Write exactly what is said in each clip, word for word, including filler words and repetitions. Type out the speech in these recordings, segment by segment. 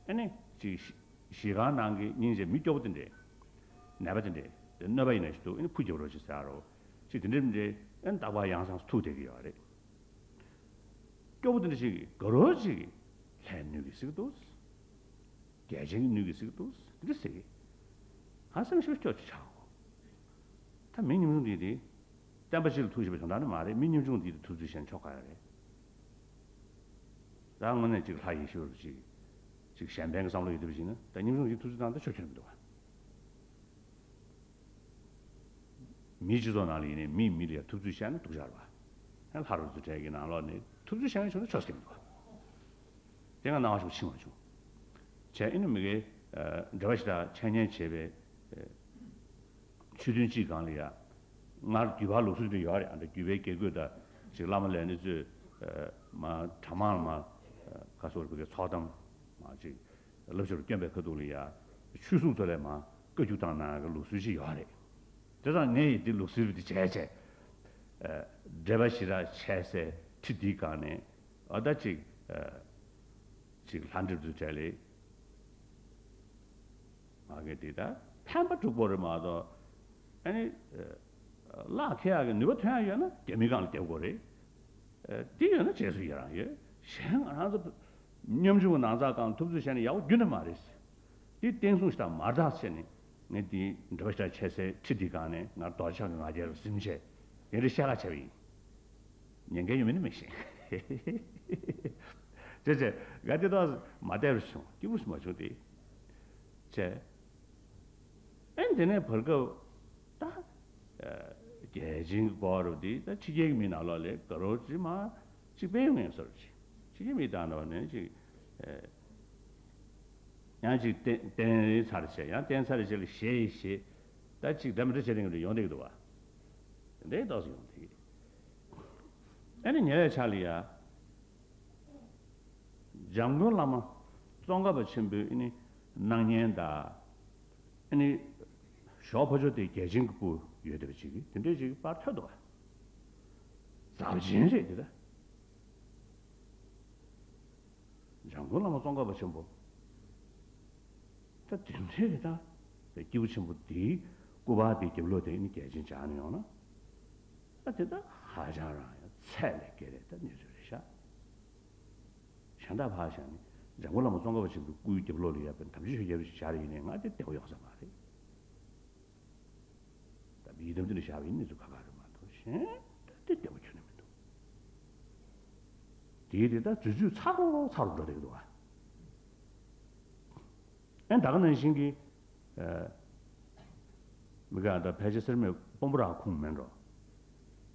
ཨ་ནི་ཅིག་གཞིས་ཁང་ནང་གི་སྙིང་རྗེ་མི་སྐྱོ་པོ་དེ་འདྲས། ནད་པ་དེ་འདྲས། གནོད་པ་ཡིན་ན་ཞིག་འདུག་ཨ་ནི་ཕུ་རྒྱབ་རོགས་ཞེས་ཟེར་རོ། ཅིག་དེ་འདྲས་མི་འདྲས་ཨ་ནི་རྟག་པར་ཡང་སང་ཐུག་བསྡད་ཀྱི་ཡོད་རེད། སྐྱོ་པོ་དེ་འདྲ་ཞིག་གིས་དགའ་རོགས་ཅིག་གིས་ལྷའི་ནུས་ཀྱིས་གཟིགས་འདུག་དགེ་ཆེན་གྱི་ནུས་ཀྱིས་གཟིགས་འདུག་དེ་འདྲ་ཟེར་གི། ཧ་སེམས་ཤུགས་སྐྱོ་ཅིག་ཆགས་གོ། ད་མི་ཉམ་ཆུང་འདི་དེ། བསྟན་པ་སྤྱི་ལ་ཐུགས་ཞེན་པའི་དོན་དག་ནི་མ་རེད། མི་ཉམ་ཆུང་འདི་དེ་ཐུགས་རྗེ་ཆེན་ཆོག་ག་ཡ་རེད། ད་དངོས་གནས་ཅིག་ལྷ་ཡེ་ཤེས་རུ་ཅིག་ཅིག་གཞན་ཕན་གྱི་བསམ་བློ་ཡོད་དེ་བ་ཞིག་ན་ད་ཉམ་ཆུང་ཅིག་ཐུགས་རྗེ་བཏང་ད་ཆོག་ཁྱོད་མི་འདུག་བ། མིའི་སྤྱི་ཚོགས་ནང་ལ་ཡིན་ནའི་མིས་མི་ལ་ཡ་ཐུབ་ཚོད་བཤད་ན་སྡུག་ཅག་རེད་བ། ལྷ་རུ་ཚོ་གྲས་ཀྱི་ནང་ལོགས་ནས་ཐུབ་ཚོད་བཤད་མཁན་བྱུང་ན་ཆོག་ཟེར་གྱི་མི་འདུག་བ། དེ་སྔ་སྣང་བ་ཞིག་ཕྱིན་པ་བྱུང་། བྱས་ཨིན་ན་མི་གའི་འགྲེལ་པ་ཞིག་དང་འཆད་ཉན་བྱས་པའི་ཆོས་ཐུན་གཅིག་སྒང་ལ་ཡ། སྔར་བརྒྱུད་པ་ལུགས་སྲོལ་དེ་ཡོད་རེད། ཨ་འདྲ་བརྒྱུད་པའི་དགེ་བསྐོས་དང་ཅིག་བླ་མ་ལས་ནི་ཚོས་མ་གྲྭ་མང་ལ་མ་ག་སོགས་རིག་པའི་ཚོགས་གཏམ་མ་ཅིག་བསླབ་བྱར་བསྐྱོན་པའི་ཁ་ཐུག་ལ་ཡ། ཆོས་སྲུང་ཚོ་ལས་མ་བཀའ་བཀྱོན་བཏང་གནང་ཡག་གི་ལུགས་སྲོལ་ཞིག་ཡོད་རེད། དེ་ཙང་ངས་ཡིས་འདི་ལུགས་སྲོལ་འདི་བྱས་བྱས། འགྲེལ་པ་ཞེ་དྲག་འཆད་སའི་ཁྲི་འདིའི་སྒང་ནས་ཨ་ད་ཅིག་ཅིག་ལྷ་འདྲེ་ཚོའི་གྲས་ལས། ང་གིས་འདི་ལྟར་ཕན་པ་སྒྲུབ་དགོས་རེད་མ་གཏོགས། ཨ་ནི། གླགས་འཁེལ་ཡག་གི་ནུས་པ་ཐོན་ཡག་ཡོད་ན་རྒྱ་མིའི་སྒང་ལ་རྒྱབ་དགོས་རེད། འདི་ཡོད་ན་རྗེས་སུ་ཡི་རང་ཡོད། གཞན་ང་རང་ཚོ་ཉམ་ཆུང་གི་ནང་ཚགས་སྒང་ཐུབ་ཚོད་བཤད་ན་ཡག་པོ་རྒྱུན་དུ་མ་རེད། འདི་བསྟན་སྲུང་ཞིག་དང་མར་ཐག་བྱས་ནས་ངས་འདི་འགྲེལ་པ་ཞིག་འཆད་སའི་ཁྲི་འདིའི་སྒང་ནས་ང་རྡོ་རྗེ་འཆང་གི་ང་རྒྱལ་ལ་གཟིམ་བྱས་དེ་འདྲ་བཤད་ཁ་བྱས་པ་ཡིན། ཉན་མཁན་ཡོད་མེད་ནི་མི་ཤེས། བྱས་བྱས་ང་དེ་དག་མ་བསྡད་པར་བྱུང་སྐྱིད་པོ་ཞིག་མ་བྱུང་སྟེ། བྱས། ཨེ་འདི་ནས་བར་སྐབས་ད། རྒྱལ་ཆེན་གྱི་སྐོར་འདི་ད་ཕྱི་རྒྱལ་གྱི་མི་ནང་ལོགས་ལས་དགའ་རོགས་ཅིག་མ་ཅིག་སྤེལ་ཡོང་ངེས་སོར་ཅིག་ཕྱི་རྒྱལ་མི་དང་འདྲ་བ་ནས་ཅིག་ཡང་ཅིག་བསྟན་བསྟན་ཚར་བྱས་ཡང་བསྟན་ཚར་བྱས་ལ་ཞེས་ཞེས་ད་ཅིག་འདྲ་མི་འདྲ་བྱས་ཏེ་ཡོང་བསྡད་ཀྱི་འདུག་བ། དེ་འདྲའི་རྟགས་སུ་ཡོང་བསྡད་ཀྱི། ཨ་ནི་ཉེ་བའི་ཆར་ལ་ཡ། འཇམ་མགོན་བླ་མ་ཙོང་ཁ་པ་ཆེན་པོའི་ཨ་ནི་སྣང་བརྙན་དང་། ཨ་ནི་ཞོགས་ཕ་ཇོ་དེ་རྒྱལ་ཆེན་གྱི་སྐུ་ཡོད་བསྡད་པ་ཅིག་གིས་དེ་འདྲའི་ཅིག་པར་ཐོན་འདུག་བ། རྫབ་ཆེན་རེད་དེ་ད། འཇམ་མགོན་བླ་མ་ཙོང་ཁ་པ་ཆེན་པོ། ད་དེ་འདྲའི་རེད་ད། སྐྱེས་བུ་ཆེན་པོ་དེའི་སྐུ་པར་དེའི་རྒྱབ་ལོགས་དེ་ཨ་ནི་རྒྱལ་ཆེན་སྦྱར་ནས་ཡོང་ན། ད་དེ་ད་ཧ་ཅང་རང་ཡང་ཚད་ལས་བརྒལ་བའི་ད་གནས་ཚུལ་རེད་ཤག་གཞན་དག་ཕར་བཞག་ནས་འཇམ་མགོན་བླ་མ་ཙོང་ཁ་པ་ཆེན་པོའི་སྐུའི་རྒྱབ་ལོགས་ལ་ཡོད་པའི་དམ་ཆོས་ཆོས་རྒྱལ་རིན་པོ་ཆེ་སྦྱར་ཡིན་ནའི་ང་དེ་བདེ་པོ་ཡོང་ས་མ་རེད། ད་ཡི་དམ་དེ་འདྲ་བཞག་པའི་གནས་ཚུལ་ཁ་ཁ་རེད་མ་གཏོགས་གཞན་ད་དེ་བདེ་པོ་ཁྱོན་ནས་མི་འདུག་དེའི་དེ་ད་འཛུལ་འཛུལ་ཚ་རུ་ཚ་རུ་འགྲོ་བསྡད་ཀྱི་འདུག་བ། ཨེ་ད་ག་ནང་བཞིན་གྱི། མི་ག་ད་ཕལ་ཆེར་སེར་སྨད་སྤོམ་པོ་ར་ཁུངས་མེད་འགྲོ།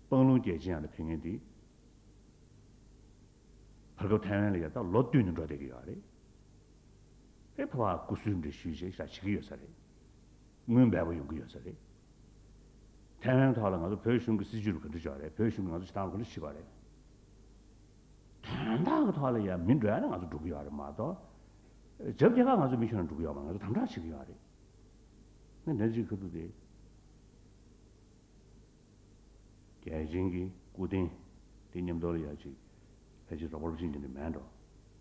སྤང་ལུང་རྒྱལ་ཆེན་ཡང་ལ་ཕེབས་མཁན་དེ། བར་སྐབས་ཐའེ་ཝན་ལ་ཡ་ད་ལོ་བསྟུད་ནས་འགྲོ་བསྡད་ཀྱི་ཡོད་རེད། ཨེ་ཕ་བ་སྐུ་གཟུགས་འདྲ་ཞུས་བྱས་ཞག་བྱེད་ཀྱི་ཡོད་ས་རེད། དངུལ་འབེལ་པོ་ཡོང་གི་ཡོད་ས་རེད། ཐའེ་ཝན་ཐོག་ལ་ང་ཚོ་བོད་གཞུང་གི་སྲིད་བྱུས་ལ་ག་འདྲ་བྱས་པ་རེད། བོད་གཞུང་གི་ང་ཚོ་བྱེད་སྟངས་ལ་ག་འདྲ་བྱེད་པ་རེད། དོན་དག་གི་ཐོག་ལ་ཡང་མི་འགྲོ་ཡ་ནི་ང་ཚོ་འགྲོ་གི་ཡོད་རེད་མ་གཏོགས། རྒྱབ་རྒྱ་གར་ང་ཚོ་མི་ཁྱོན་ནས་འགྲོ་གི་ཡོད་མ་རེད། ང་ཚོ་དམ་དྲག་བྱེད་ཀྱི་ཡོད་རེད། ང་འདྲ་ཅིག་ཁ་ཐུག་དེ། རྒྱལ་ཆེན་གྱི་སྐུ་རྟེན་དེ་མཉམ་དུ་ལ་ཡ་ཅིག་ཕལ་ཆེར་རོགས་པ་རོགས་ཆེན་གྱི་འདི་མེད་འགྲོ་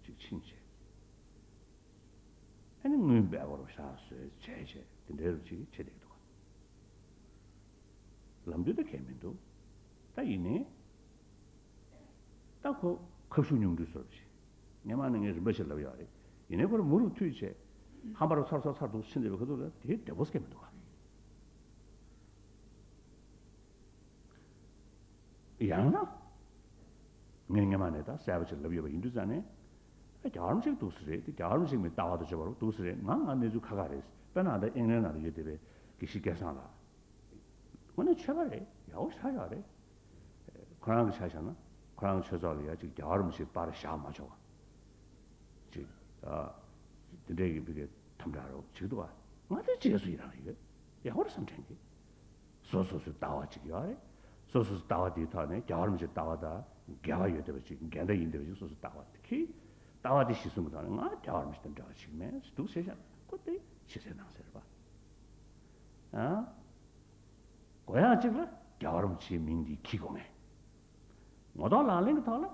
ཅིག་ཕྱིན་ཆད། ཨ་ནི་དངུལ་འབེལ་པོ་རུ་བཞག་བཟོས་བྱས་བྱས་དེ་འདྲའི་རུ་ཅིག་བྱེད་བསྡད་ཀྱི་འདུག་ག་ལམ་དུས་ད་གལ་མི་འདུག་ད་ཡིན་ནའི། ད་ཁོ་ཁབ་ཤུགས་ཉུང་འཕྲི་བཟོ་རུ་ཅིག་སྔོན་མ་ནས་ངས་རིམ་པ་ཞིག་ལབ་ཡོད་རེད། ཡིན་ནའི་ཁོར་མུ་རུ་མཐུད་བྱས། ཧམ་པ་རུ་ཚར་ཚར་ཚར་འདུག་ཕྱིན་བསྡད་པའི་ཁ་ཐུག་ལ་དེ་བདེ་པོ་སྐད་མི་འདུག་ག་ཡང་ན། ངས་སྔོན་མ་ནས་ད་གསལ་པོ་ཅིག་ལབ་ཡོད་པ་ཡིན་དུས་ཙང་ནས། རྒྱལ་བ་རིན་པོ་ཆེ་འདུག་སེ་རེད་དེ། རྒྱལ་བ་རིན་པོ་ཆེ་མི་ལྟ་བ་དང་བྱེད་པ་རུ་འདུག་སེ་རེད། ང་ང་གནས་ཚུལ་ཁ་ཁ་རེད། དཔེར་ན་ད་ཨིང་ལན་ནང་ལ་ཡོད་བསྡད་པའི་དགེ་བཤེས་སྐལ་བཟང་ལགས། དངོས་གནས་ཆོས་པ་རེད། ཡག་པོ་ཞེ་དྲག་ཡོད་རེད། ཁོ་རང་གི་ཆ་བཞག་ན་ཁོ་རང་གི་ཆོས་ཚོགས་ལ་ཡ་ཅིག་རྒྱལ་བ་རིན་པོ་ཆེའི་པར་བཞག་མ་ཆོག་པ། ཅིག་ཨ། དེ་འདྲའི་གི་བི་གའི་དམ་དྲག་རོགས་བྱེད་འདུག་བ། ང་དེ་རྗེས་སུ་ཡི་རང་ཡོད། ཡག་པོ་རེད་བསམ་དྲན་གི། སོ་སོ་སོའི་ལྟ་བ་ཅིག་ཡོད་རེད། སོ་སོ་སོའི་ལྟ་བ་དེའི་ཐོག་ནས་རྒྱལ་བ་རིན་པོ་ཆེའི་ལྟ་བ་དང་འགལ་བ་ཡོད་བསྡད་པ་ཅིག་འགལ་ཟླ་ཡིན་བསྡད་པ་ཅིག་སོ་སོའི་ལྟ་བ་དེ་གི། ལྟ་བ་དེ་གཞི་བཟུང་གི་ཐོག་ནས་ང་རྒྱལ་བ་རིན་པོ་ཆེ་དང་འབྲེལ་བ་ཞིག་མེད་འདུག་ཟེར་བཞག་ཁོ་དེ་ཕྱི་གསལ་ནང་གསལ་རེད་པ། ཨ། གོ་ཡག་ཅིག་ལ་རྒྱལ་བ་རིན་པོ་ཆེའི་མིང་འདི་འཁྱེར་དགོས་ངེས། ངོ་ཐོག་ལག་ལེན་གྱི་ཐོག་ལ་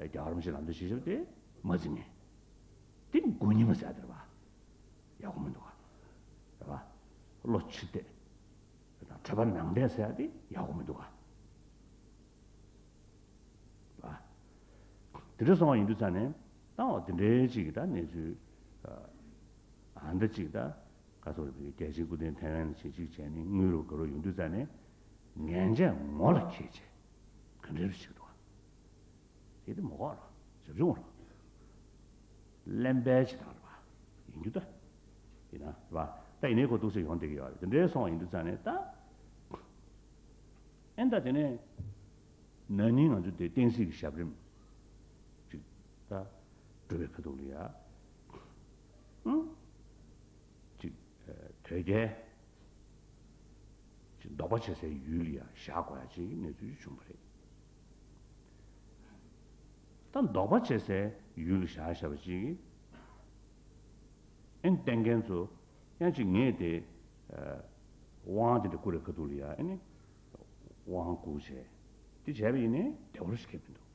རྒྱལ་བ་རིན་པོ་ཆེའི་ལམ་སྟོན་བྱེད་ཞབས་དེ་མ་འཛིན་ངེས། དེ་མགོ་རྙིང་མ་ཟེར་དེ་རེད་པ། ཡག་པོ་མི་འདུག་ག། རེད་པ། བློ་ཕྱི་བལྟས་དང་གྲོད་པ་ནང་བལྟས་ཟེར་ཡ་དེ་ཡག་པོ་མི་འདུག་ག། རེད་པ། དེ་འདྲ་སོང་བ་ཡིན་དུས་ཙང་ནས་ད་འོ་དེ་འདྲའི་ཅིག་གི་ད་གནས་ཚུལ་ཨ་འདི་ཅིག་ད་ག་ཚོད་རེད། རྒྱལ་སྤྱིའི་སྐུ་རྟེན་ཐའེ་ཝན་ལ་ཅིག་ཅིག་བྱས་ནས་དངུལ་རུ་ག་རུ་ཡོང་དུས་ཙང་ནས་ངན་ཇག་ངོ་ལ་འཁྱེར་བྱས་ག་འདྲ་རུ་ཞིག་འདུག་ག། དེ་དེ་མ་གོ་ར། ཞབས་ཞུ་ར། གླེན་པའི་བྱེད་སྟངས་རེད་པ། ཡིན་རྒྱུ་ད། ཡིན་ན་རེད་པ། ད་ཡིན་ནའི་ཁོ་འདུག་སེ་ཡོང་བསྡད་ཀྱི་ཡོད་རེད། དེ་འདྲའི་སོང་བ་ཡིན་དུས་ཙང་ནས་ད། ཨེ་ད་དེ་ནས། ན་ནིང་ང་ཚོ་དེ་བསྟན་སྲིད་ཀྱི་ཞབས་རིམ། ཅིག་ད། སྒྲུབ་པའི་ཁ་ཐུག་ལ་ཡ། ཨང་། ཅིག་ཨ་དོལ་རྒྱལ། ཅིག་ཟློག་པ་བྱེད་སའི་ཡུལ་ལ་ཡ་བཞག་དགོས་ཡ་ཅིག་གི་གནས་ཚུལ་ཅིག་བྱུང་བ་རེད། ད་ཟློག་པ་བྱེད་སའི་ཡུལ་ལ་བཞག་བཞག་པ་ཅིག་གི། ཨེ་བསྟེན་མཁན་ཚོ་ཡང་ཅིག་ངས་དེ་ཨ་དབང་དེ་འདྲ་བསྐུར་བའི་ཁ་ཐུག་ལ་ཡ་ཨེ་ནི་དབང་བསྐུར་བྱས། དེ་བྱས་པ་ཡིན་ནའི་བདེ་བོ་ཞིག་ཁེལ་མི་འདུག།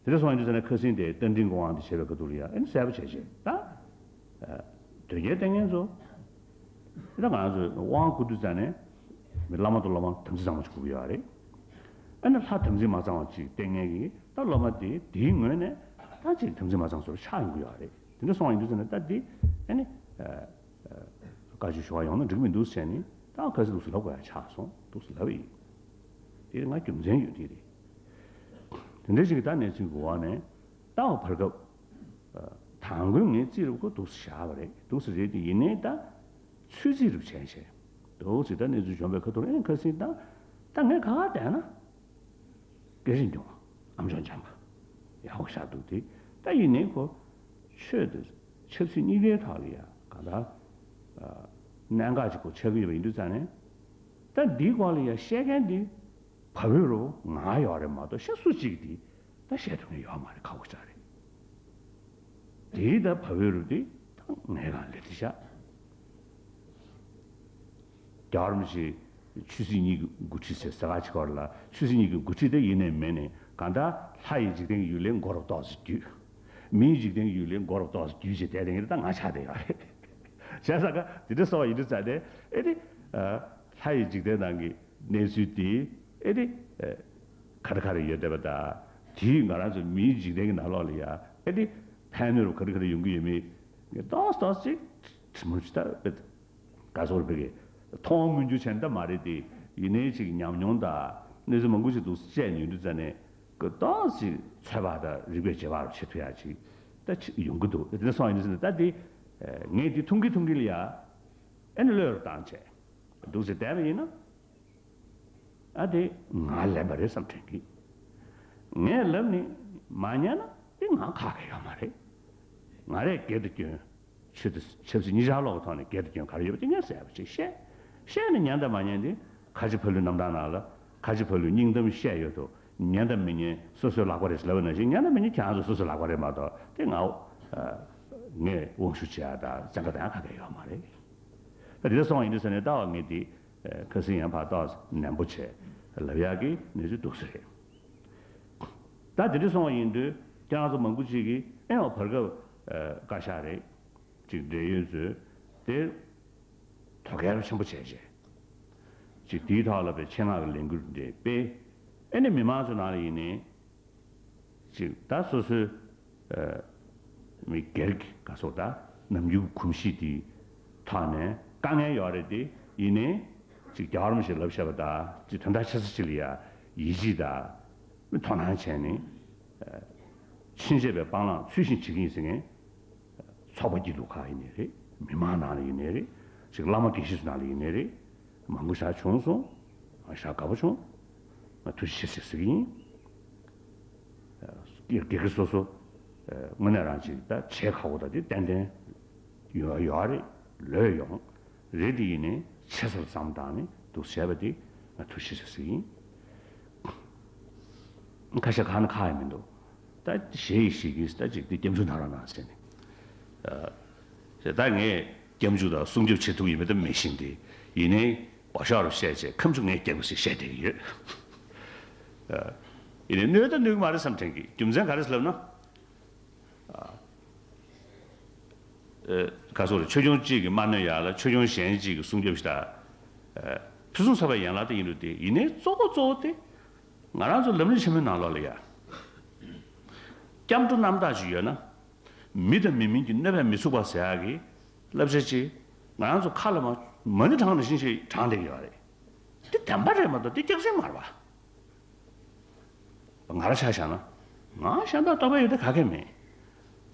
དེ་འདྲ་སོང་ཡིན་དུས་ཙང་ནས་ཁ་སང་དེ་རྟ་མགྲིན་གྱི་དབང་དེ་བྱས་པའི་ཁ་ཐུག་ལ་ཡ་ཨེ་ནི་གསལ་པོ་བྱས་བྱས་ད། ཨ་དོལ་རྒྱལ་བསྟེན་མཁན་ཚོ། དེ་ད་ང་ཚོས་དབང་བསྐུར་དུས་ཙང་ནས་མི་བླ་མ་དང་སློབ་མ་དམ་ཚིག་གཙང་མ་ཞིག་དགོས་ཀྱི་ཡོད་རེད། ཨ་ནི་ལྷ་དམ་ཚིག་མ་གཙང་བ་ཅིག་བསྟེན་མཁན་གྱི་ད་སློབ་མ་དེ་དེའི་ངོས་ནས་ད་ཅིག་དམ་ཚིག་མ་གཙང་བཟོ་འདྲ་ཆགས་ཡོང་གི་ཡོད་རེད། དེ་འདྲ་སོང་བ་ཡིན་དུས་ཙང་ནས་ད་དེ་ཨ་ནི་ཨ་ཨ་བཀའ་ཆོས་ཞུ་བ་ཡོང་ན་འགྲིག་མི་འདུག་ཟེར་ནས་ད་ཁ་སང་འདུག་སེ་ལབ་དགོས་ཡ་ཆགས་སོང་། འདུག་སེ་ལབ་པ་ཡིན། དེ་ང་རྒྱུ་མཚན་ཡོད་དེ་རེད། དེ་འདྲ་ཞིག་གི་ད་གནས་ཚུལ་གྱི་འོག་ནས་ད་བར་སྐབས་ཨ་དང་པོའི་ངས་རྩིས་རུ་ཁོ་འདུག་སེ་བཞག་པ་རེད། འདུག་སེ་རེད་དེ་ཡིན་ནའི་ད་ཚོད་རྩིས་རུ་བྱས་བྱས་འདུག་སེ་ད་གནས་ཚུལ་བྱུང་བའི་ཁ་ཐུག་ཨེ་ཁ་སང་ད་ད་ངས་ག་བ་བསྡད་ན། སྐད་ཆ་འགྱོ་ཨ་མཆོག་འཇམ་པ་ཡག་པོ་ཤར་འདུག་དེ་ད་ཡིན་ནའི་ཁོ་ཆོས་དང་ཆབ་སྲིད་གཉིས་ཀའི་ཐོག་ལ་ཡ་གང་ལྟར་གནད་འགག་ཅིག་ཁོ་ཆགས་ཀྱི་ཡོད་པ་ཡིན་དུས་ཙང་ནས་ད་འདིའི་སྐོར་ལ་ཡ་བཤད་མཁན་འདི་བ་བོད་རུ་ང་ཡོད་རེད་མ་གཏོགས་ཤ་སུ་གཅིག་འདི་ད་བཤད་ཐུབ་མཁན་ཡོད་མ་རེད། ཁག་པོ་ཅིག་རེད། དེའི་ད་བ་བོད་རུ་དེ་ད་ངས་གང་ལས་དེ་བཞག་རྒྱལ་བ་རིན་པོ་ཆེ་ཆོས་སྲིད་གཉིས་ཀྱི་འགོ་ཁྲིད་ཟེར་ས་ག་ཅིག་བར་ལ་ཆོས་སྲིད་གཉིས་ཀྱི་འགོ་ཁྲིད་དེ་ཡིན་ནའི་མིན་ནའི་གང་ལྟར་ལྷ་ཡི་འཇིག་རྟེན་གྱི་ཡུལ་ལས་མགོ་རུ་ཏོག་ཙམ་བརྒྱུད། མིའི་འཇིག་རྟེན་གྱི་ཡུལ་ལས་མགོ་རུ་ཏོག་ཙམ་བརྒྱུད་ཅེས་བསྡད་དེ་ངེད་ད་ང་ཆགས་བསྡད་ཡོད་རེད། བྱས་ཙང་ཀ་དེ་འདྲ་སོང་བ་ཡིན་དུས་ཙང་ནས་ཨེ་ནི་ལྷ་ཡི་འཇིག་རྟེན་ནང་གི་གནས་ཚུལ་དེ་ཨེ་ནི་ག་རེ་ག་རེ་ཡོད་བསྡད་པ་དང་དེས་ང་རང་ཚོ་མིའི་འཇིག་རྟེན་གྱི་ནང་ལོགས་ལ་ཡ་ཨེ་ནི་ཕན་གནོད་རུ་ག་རེ་ག་རེ་ཡོང་གི་ཡོད་མེད་ཏོག་ཙམ་ཏོག་ཙམ་ཅིག་དྲི་མ་ཅིག་ད། ག་སོགས་རེད་པས་མཐོང་བ་མངོན་གྱུར་བྱས་ན་ད་མ་རེད་དེ། ཡིན་ནའི་ཅིག་ཉམས་མྱོང་དང་གནས་ཚུལ་མང་པོ་ཞིག་འདུག་སེ་བཤད་ཡོང་དུས་ཙ་ནས་ཀི་ཏོག་ཅིག་ཚོད་དཔག་དང་རིགས་པས་དཔྱད་པ་རུ་བྱེད་ཐུབ་ཡག་ཅིག་ད་ཅིག་ཡོང་གི་འདུག་དེ་འདྲ་སོང་ཡིན་དུས་ཙ་ནས་ད་དེ་ངས་དེ་མཐོང་གི་མཐོང་གི་ལ་ཡ་ཨེ་ནི་བློས་རུ་བཏང་བྱས་འདུག་སེ་བསྡད་པ་ཡིན་ན། ཨ་དེ་ང་ལབ་པ་རེད་བསམ་དྲན་གི། ངས་ལབ་ནི་མ་ཉན་ན་དེ་ང་ཁག་གི་ཡོད་མ་རེད། ང་རས་སྒེར་དུ་སྐྱོན། ཆོས་དང་ཆབ་སྲིད་གཉིས་ཆར་ལོག་གི་ཐོག་ནས་སྒེར་དུ་སྐྱོན་ག་རེ་ཡོད་པ་དེ་ངས་གསལ་པོ་ཅིག་བཤད། བཤད་ནས་ཉན་དང་མ་ཉན་དེ་ཁ་ཆེ་ཕ་ལུའི་རྣམ་ཐར་ནང་ལ་ཁ་ཆེ་ཕ་ལུས་སྙིང་གཏམ་བཤད་ཡོད་དོ། ཉན་དང་མི་ཉན་སོ་སོའི་ལག་པ་རེད་ཟེར་ལབ་པ་ནང་བཞིན་ཉན་དང་མི་ཉན་ཁྱེད་རང་ཚོ་སོ་སོའི་ལག་པ་རེད་མ་གཏོགས་དེ་ང་ཨ་ངས་དབང་ཤུགས་བྱེད་ཡག་དང་བཙན་བཀའ་གཏོང་ཡག་ག་གེ་ཡོད་མ་རེད། ད་དེ་འདྲ་སོང་བ་ཡིན་དུས་ཙ་ནས་ད་བ་ངས་དེ་ཨ་ཁ་སང་ཡང་ཕར་ཏོག་ཙམ་ནན་པོ་བྱས་ལབ་ཡག་གི་གནས་ཚུལ་འདུག་སེ་རེད། ད་དེ་འདྲ་སོང་བ་ཡིན་དུས་ཁྱེད་རང་ཚོ་མང་པོ་ཅིག་གིས་ཨེ་ཡང་བར་སྐབས་ཨ་བཀའ་ཤག་རེད། ཅིག་འབྲེལ་ཡོད་ཚོས་དེ་དོ་གལ་ཆེན་པོ་བྱས་བྱས། ཅིག་དེའི་ཐོག་ལ་བའི་ཆེད་མངགས་ཀྱི་ལས་འགུལ་འདྲ་སྤེལ། ཨེ་ནི་མི་མང་ཚོའི་ནང་ལ་ཡིན་ནའི། ཅིག་ད་སོ་སོའི་ཨ་མི་སྒེར་གྱི་ག་སོགས་ད་ནམ་རྒྱུན་གྱི་གོམས་གཤིས་དེའི་ཐོག་ནས་དཀའ་ངལ་ཡོད་རེད་དེ་ཡིན་ནའི་ཅིག་རྒྱལ་བ་རིན་པོ་ཆེས་ལབ་བཞག་པ་ད་ཅིག་དོན་དག་ཆེ་ས་ཅིག་ལ་ཡ་ཡིད་ཆེས་དང་དོ་སྣང་བྱས་ནས་ཨ་ཕྱིན་ཆད་པའི་སྤང་བླང་ཚུལ་བཞིན་བྱེད་ཀྱི་ཡིན་ཟེར་མཁན། ཚོགས་པ་སྐྱིད་སྡུག་ཁག་ཡིན་ནའི་རེད། མི་མང་ནང་ལ་ཡིན་ནའི་རེད། ཅིག་བླ་མ་དགེ་བཤེས་ཚོ་ནང་ལ་ཡིན་ནའི་རེད། མང་པོ་ཞིག་བྱུང་སོང་། ང་ཞག་དགའ་པོ་བྱུང་། ང་ཐུགས་རྗེ་ཆེ་ཟེར་ཟེར་གྱི་ཡིན། སྒེར་སྒེར་སོ་སོ་དངོས་གནས་རང་ཅིག་ད་བྱེད་ཁག་པོ་ད་དེ་ཏན་ཏན་ཡོད་ཡོད་རེད། ལོས་ཡོང་། རེད་དེ་ཡིན་ནའི་ཆེ་ས་ལ་བསམ་བཏང་ནས་འདུག་བྱས་པ་དེ་ང་ཐུགས་རྗེ་ཆེ་ཟེར་གྱི་ཡིན། ཁ་ཤས་ཁག་ན་ཁག་ཡང་མི་འདུག་ད་ཞེ་ཡི་ཞིག་གིས་ད་ཅིག་དེ་སྐྱབས་འཇུག་གནང་རོགས་གནང་ཟེར་ནས། ཨ་ད་ངས་སྐྱབས་འཇུག་དང་སྲུང་སྐྱོབ་བྱེད་ཐུབ་ཡིན་མིན་ད་མི་ཤེས་ཏེ། ཡིན་ནའི་འོ་ཤོག་རུ་བཤད་བྱས་ཁ་མཆུ་ངས་རྒྱག་དགོས་ཟེར་བཤད་བསྡད་ཀྱི་ཡོད། ཨ་ཡིན་ནའི་གནོད་ད་གནོད་ཀྱི་མ་རེད་བསམ་དྲན་གྱི། རྒྱུ་མཚན་ག་རེ་ལབ་ན། ཨ་ ག་སོགས་ཆོས་སྐྱོང་གཅིག་གིས་མ་གནོད་ཡ་ལ་ཆོས་སྐྱོང་གཞན་གཅིག་གིས་སྲུང་སྐྱོབ་ཞིག་དང་། ཕུན་སུམ་ཚོགས་པའི་ཡན་ལག་དེ་ཡིན་རུང་དེ་ཡིན་ནའི་གཙོ་བོ་གཙོ་བོ་དེ་ང་རང་ཚོ་ལམ་རིམ་ཆེན་མོའི་ནང་ལོགས་ལ་ཡ། སྐྱབས་འགྲོ་རྣམ་དག་ཅིག་ཡོད་ན། མི་དང་མི་མིན་གྱི་གནོད་པས་མི་ཚུགས་པ་ཟེར་ཡག་གི་བསླབ་བྱ་ཅིག་ང་རང་ཚོ་ཁ་ལ་མ་མ་ཎི་བགྲངས་ནང་བཞིན་ཞིག་བགྲངས་བསྡད་ཀྱི་ཡོད་རེད། དེ་བདེན་པ་རེད་མ་གཏོགས་དེ་སྐྱག་རྫུན་མ་རེད་པ། ང་རང་ཆ་བཞག་ན། ང་གཞན་དག་རྟོགས་པ་ཡོད་དེ་ག་གེ་མེད།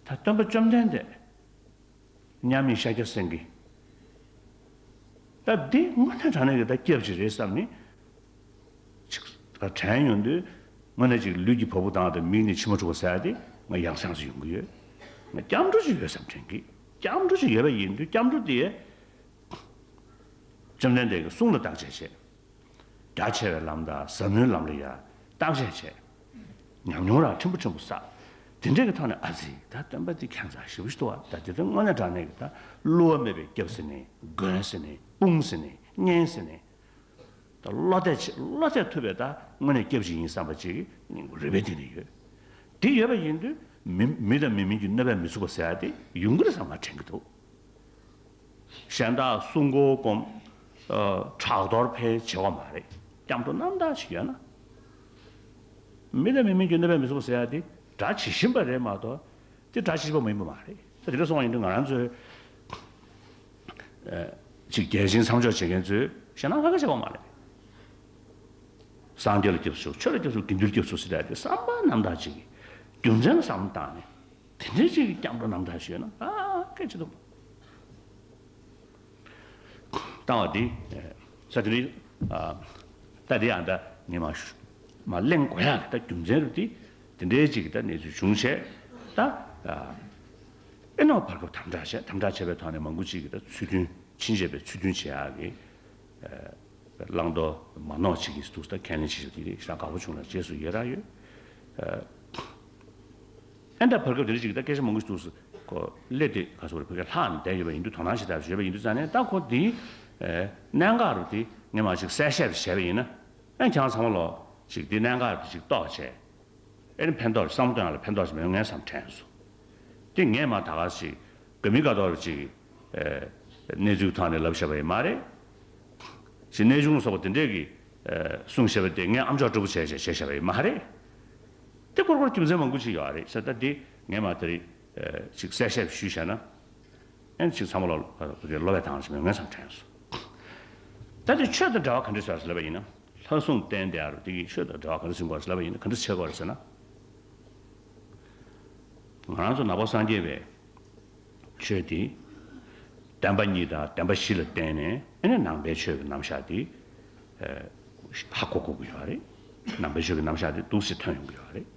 ད་སྟོན་པ་བཅོམ་ལྡན་འདས་མཉམ་མེད་ཤཱཀྱ་སེང་གེ། ད་འདི་དངོས་གནས་དྲང་གནས་ཀྱི་ད་སྐྱབས་ཅིག་རེད་བསམ་ནས། ཅིག་ད་དྲན་ཡོང་དུས་དངོས་གནས་ཅིག་ལུས་ཀྱི་བ་སྤུ་ལྡང་དང་མིག་ནས་མཆི་མ་འཁྲུག་པ་ཟེར་ཡ་དེ་ང་ཡང་སེང་ཅིག་ཡོང་གི་ཡོད། ང་སྐྱབས་འགྲོ་ཅིག་ཡོད་བསམ་དྲན་གི། སྐྱབས་འགྲོ་ཅིག་ཡོད་པ་ཡིན་དུས་སྐྱབས་འགྲོ་དེ། བཅོམ་ལྡན་འདས་ཀྱི་གསུང་ལ་བརྟག་དཔྱད་བྱས། རྒྱ་ཆེ་བའི་ལམ་དང་ཟབ་མོའི་ལམ་ལ་ཡང་བརྟག་དཔྱད་བྱས། ཉམས་མྱོང་རང་ཕྲན་བུ་ཕྲན་བུ་བསགས། དེ་འདྲའི་གི་ཐོག་ནས་ཨ་ཙི་ད་སྟོན་པ་འདི་ཁྱད་མཚར་ཞེ་པོ་ཞིག་འདུག་བ། ད་དེ་ཚོ་དངོས་གནས་དྲང་གནས་ཀྱི་ད་བསླུ་བ་མེད་པའི་སྐྱབས་ཟེར་ནས་མགོན་ཟེར་ནས་དཔུང་ཟེར་ནས་གཉེན་ཟེར་ནས། ད་བློ་གཏད་བྱེད་བློ་གཏད་ཐུབ་པའི་ད་དངོས་གནས་སྐྱབས་ཅིག་ཡིན་བསམ་པ་ཅིག་སྙིང་པོ་རུས་པའི་གཏིང་ནས་ཡོད། དེ་ཡོད་པ་ཡིན་དུས་མི་མི་དང་མི་མིན་གྱི་གནོད་པས་མི་ཚུགས་པ་ཟེར་ཡ་དེ་ཡོང་གི་རེད་བསམ་ང་དྲན་གྱི་འདུག་གཞན་དག་སྲུང་འཁོར་བསྒོམ། ཨ། ཕྲག་དོག་འཕེལ་བྱེད་པ་མ་རེད། སྐྱབས་འགྲོ་རྣམ་དག་ཅིག་ཡོད་ན། མི་དང་མི་མིན་གྱི་གནོད་པས་མི་ཚུགས་པ་ཟེར་ཡ་དེ་སྒྲ་ཇི་བཞིན་པ་རེད་མ་གཏོགས་དེ་སྒྲ་ཇི་བཞིན་པ་མ་ཡིན་པ་མ་རེད། ད་དེ་འདྲ་སོང་བ་ཡིན་དུས་ང་རང་ཚོའི་ཨ། ཅིག་རྒྱལ་ཆེན་མཚམས་འཇོག་བྱེད་མཁན་ཚོས་ཞེད་སྣང་ག་གེ་བྱེད་པ་མ་རེད། སངས་རྒྱས་ལ་སྐྱབས་སུ་མཆིའོ། ཆོས་ལ་སྐྱབས་སུ་མཆིའོ། དགེ་འདུན་ལ་སྐྱབས་སུ་མཆིའོ་ཟེར་ཡ་དེ་བསམ་པ་རྣམ་དག་ཅིག་གིས་རྒྱུ་མཚན་ལ་བསམ་བློ་བཏང་ནས། དེ་འདྲའི་ཅིག་གི་སྐྱབས་འགྲོ་རྣམ་དག་ཞུས་ན་ཨ་སྐད་ཆ་འདུག་བཏང་བ་དེ། ས་དེ་རིང་ད་དེ་ཡང་ད་ངས་མ་ཞུ་མ་གླེང་དགོས་ཡག་གི་ད་རྒྱུ་མཚན་རུ་དེ་དེ་འདྲའི་ཅིག་གི་ད་གནས་ཚུལ་བྱུང་བྱས་ད། ཨེ་ནོ་བར་སྐབས་དམ་དྲག་བྱས། དམ་དྲག་བྱས་པའི་ཐོག་ནས་མང་པོ་ཅིག་གི་ད་ཚུལ་མཐུན་ཕྱིན་ཆད་པའི་ཚུལ་མཐུན་བྱེད་ཡག་གི་བླང་དོར་མ་ནོར་བྱེད་ཀྱི་འདུག་ད་ཁས་ལེན་བྱེད་ཀྱི་རེད། ཞེ་དྲག་དགའ་པོ་བྱུང་ལ་རྗེས་སུ་ཡི་རང་ཡོད། ཨེ་འདྲ་བར་སྐབས་དེ་འདྲ་ཅིག་ད་སྐད་ཆ་མང་པོ་ཞིག་འདུག་ཁོ་སླེབས་ཏེ་ག་ཚོད་རེད། ཕ་གིར་ལྷག་ནས་བསྡད་ཡོད་པ་ཡིན་དུས་དོ་སྣང་ཞེ་དྲག་ཡོད་པ་ཡིན་དུས་ཙང་ནས་ད་ཁོ་འདིའི་གནད་འགག་རུ་དེ་ངས་མར་ཅིག་གསལ་བཤད་བྱས་པ་ཡིན་ན། ཨེ་ཁྱེད་རང་ཚང་མ་ལོ་ཅིག་འདི་གནད་འགག་རུ་ཅིག་རྟོགས་བྱས། ཨེ་ནི་ཕན་ཐོགས་བསམ་བློ་གཏོང་ཡག་ལ་ཕན་ཐོགས་ཤིག་མེད་ངས་བསམ་དྲན་སོང་། དེ་ངས་མ་ད་ག་ཞིག་ག་མི་དགའ་མདོག་ཅིག་གནས་ཚུལ་ཐོག་ནས་ལབ་བཞག་པ་ཡིན་མ་རེད། ཞིག་གནས་ཆུང་སོགས་པ་དེ་འདྲས་ཀྱི་གསུངས་བཞག་པ་དེ་ངས་ཨམ་ཅོག་སྤྲོ་པོ་བྱས་བྱས་བྱས་བཞག་པ་ཡིན་མ་རེད། དེ་སྐོར་སྐོར་རྒྱུ་མཚན་མང་པོ་ཅིག་ཡོད་རེད་ཟེར། ད་དེ་ངས་མ་དེ་རིང་ཅིག་གསལ་བཤད་ཞུས་བཞག་ན། ཨེ་ཅིག་ཚང་མ་ལོ་ལོ་བས་དང་ཞིག་མེད་ངས་བསམ་དྲན་སོང་། ད་དེ་ཆོས་དང་འབྲེལ་བ་ག་འདྲས་ཟེར་ལབ་པ་ཡིན་ན། ལྷ་སྲུང་བསྟེན་དེ་ཨ་རུ་དེ་གི་ཆོས་དང་འབྲེལ་བ་ག་འདྲས་ཟིན་དགོས་ལབ་པ་ཡིན་ན་ག་འདྲས་བྱེད་དགོས་རེད་ཟེར་ན། ང་རང་ཚོ་ནང་པ་སངས་རྒྱས་པའི་ཆོས་དེ་བདེན་པ་གཉིས་དང་བདེན་པ་བཞི་ལ་བརྟེན་ནས་ཨེ་ནས་ནང་པའི་ཆོས་ཀྱི་རྣམ་གཞག་དེ་ཧ་གོ་དགོས་ཀྱི་ཡོད་རེད། ནང་པའི་ཆོས་ཀྱི་རྣམ་གཞག་དེ་འདུག་སེ་ཐོན་ཡོང་གི་ཡོད་རེད།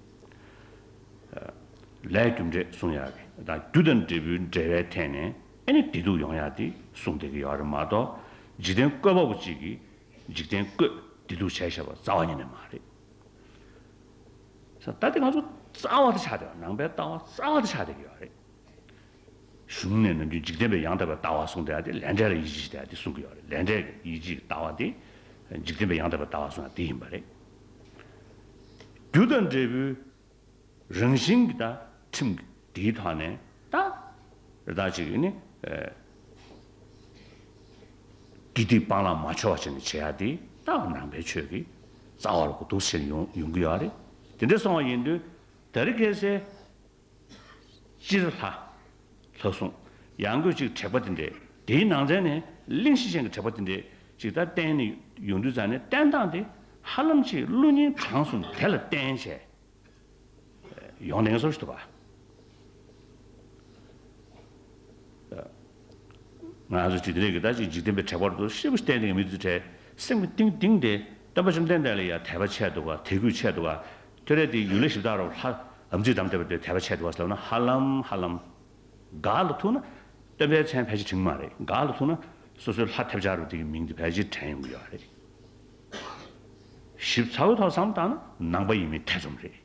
ལས་རྒྱུ་འབྲས་གསུང་ཡག་གི་དང་རྒྱུ་དང་འབྲས་བུའི་འབྲེལ་བའི་ཐད་ནས་ཨེ་ནི་བདེ་སྡུག་ཡོང་ཡག་དེ་གསུངས་བསྡད་ཀྱི་ཡོད་རེད་མ་གཏོགས། འཇིག་རྟེན་བཀོད་པ་པོ་གཅིག་གིས་འཇིག་རྟེན་བཀོད་བདེ་སྡུག་བྱས་བཞག་པ་རྩ་བ་ཉིད་ནས་མ་རེད། ས་ད་དེ་ང་ཚོ་རྩ་བ་དེ་ཆགས་བསྡད་པ། ནང་པའི་ལྟ་བ་རྩ་བ་དེ་ཆགས་བསྡད་ཀྱི་ཡོད་རེད། གཞུང་ནས་ནམ་རྒྱུན་འཇིག་རྟེན་པའི་ཡང་དག་པའི་ལྟ་བ་གསུངས་བསྡད་ཡག་དེ་ལས་འབྲས་ལ་ཡིད་ཆེས་བྱེད་ཡག་དེ་གསུང་གི་ཡོད་རེད། ལས་འབྲས་ཀྱི་ཡིད་ཆེས་ཀྱི་ལྟ་བ་དེ་འཇིག་རྟེན་པའི་ཡང་དག་པའི་ལྟ་བ་གསུང་ཡག་དེ་ཡིན་པ་རེད། རྒྱུ་དང་འབྲས་བུའི་རང་བཞིན་གྱི་ད་ཁྲིམས་ཀྱི་དེའི་ཐོག་ནས་ད་རེ་ད་ཅིག་ནི་ཨེ་དགེ་སྡིག་སྤང་བླང་མ་འཆོལ་བ་བྱས་ནས་བྱེད་ཡག་དེ་ད་ནང་པའི་ཆོས་ཀྱི་རྩ་བ་ལ་གོ་འདུག་སེ་ཡོང་ཡོང་གི་ཡོད་རེད། དེ་འདྲ་སོང་བ་ཡིན་དུས་ད་རེས་ཁ་སང་སྤྱིར་ལྷ། ལྷ་སྲུང་། ཡང་སྒོས་ཅིག་དྲེགས་པ་དེ་འདྲས། དེའི་ནང་ཚན་ནས་གླེང་གཞི་ཅན་གྱི་དྲེགས་པ་དེ་འདྲས་ཅིག་ད་བསྟན་ནས་ཡོང་དུས་ཙང་ནས་བསྟན་སྟངས་དེ་ཧ་ལམ་ཅིག་བསླུ་ཉེས་གྲངས་སུ་དེ་ལ་བརྟེན་བྱས་ཡོང་ནས་སོ་ཞིག་འདུག་ག་ང་ཚོ་ཅིག་དེ་འདྲས་ཀྱི་ད་ཅིག་འཇིག་རྟེན་པའི་དྲེགས་པ་རུ་ཤེས་པོ་བསྟན་ནས་མི་འདུག་དྲེགས། སེམས་ཀྱི་གཏིང་གཏིང་དེ་སྟོན་པ་བཅོམ་ལྡན་འདས་ལ་ཡང་དད་པ་ཆེ་འདུག་ག་དད་གུས་ཆེ་འདུག་ག་ཐོ་རེ་དེ་ཡུལ་ལས་ཞིབ་བཏང་རོགས་ལྷ་ཨམ་ཅིག་དམ་བཏབ་པ་དེ་དད་པ་ཆེ་འདུག་ག་ཟེར་ན་ཧ་ལམ་ཧ་ལམ། ག་ལ་ཐུག་ན། སྟོན་པའི་མཚན་ཕལ་ཆེར་དྲན་གྱི་མ་རེད། ག་ལ་ཐུག་ན། སོ་སོའི་ལྷ་ཐབས་ཆག་རུ་དེ་གི་མིང་དེ་ཕལ་ཆེར་དྲན་ཡོང་གི་ཡོད་རེད། ཞིབ་ཚགས་པོའི་ཐོག་བསམ་བཏང་ན་ནང་པ་ཡིན་མིན་ཐེ་ཚོམ་རེད།